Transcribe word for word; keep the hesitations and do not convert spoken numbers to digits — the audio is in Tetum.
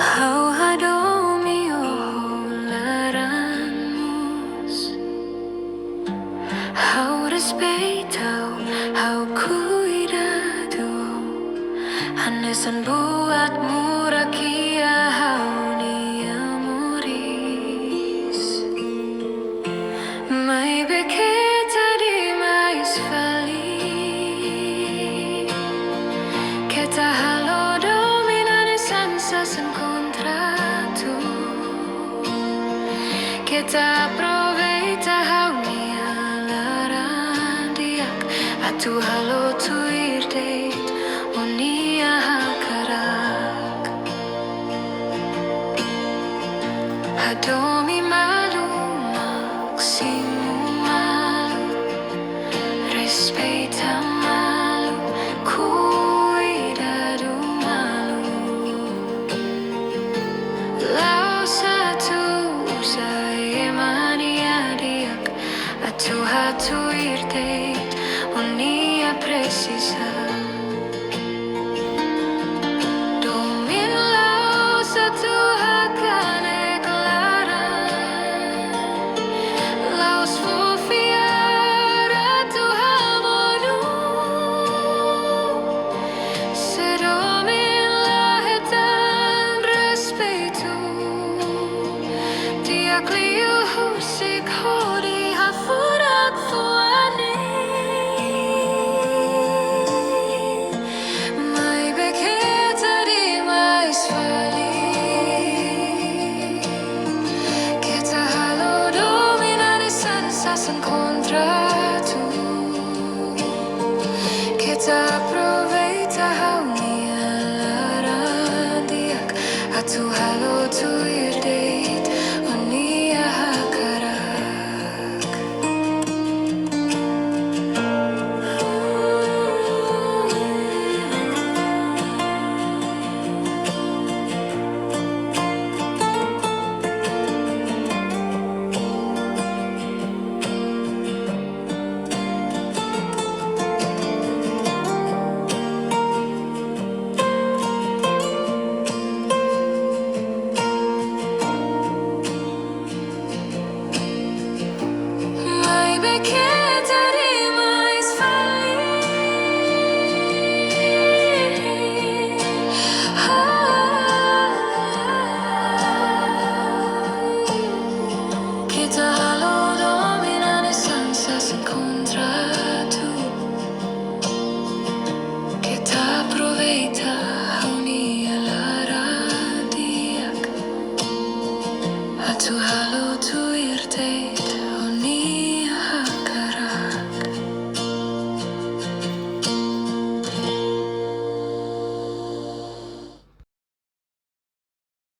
Ha'u hadomi ó laran moos. Ha'u respeita ó, ha'u kuidadu ó. Hanesan buat murak iha ha'u-nia moris. Maibé keta demais fali. Keta halo domin hanesan sasán kontratu. Keta aproveita ha'u-nia laran di'ak atu halo tuir de'it ó-nia hakarak. Hadomi malu mak simu malu, respeita malu, kuidadu malu. La'ós atu uza ema nia di'ak atu hatuir de'it ó-nia presiza. Domin la'ós atu hakanek laran, la'ós fó fiar atu hamonu. Se domin la hetan respeitu, di'ak liu husik hodi hafurak fó-anin. Maibé keta demais fali. Keta halo domin hanesan sasán kontratu. Keta aproveita ha'u-nia laran di'ak atu halo tuir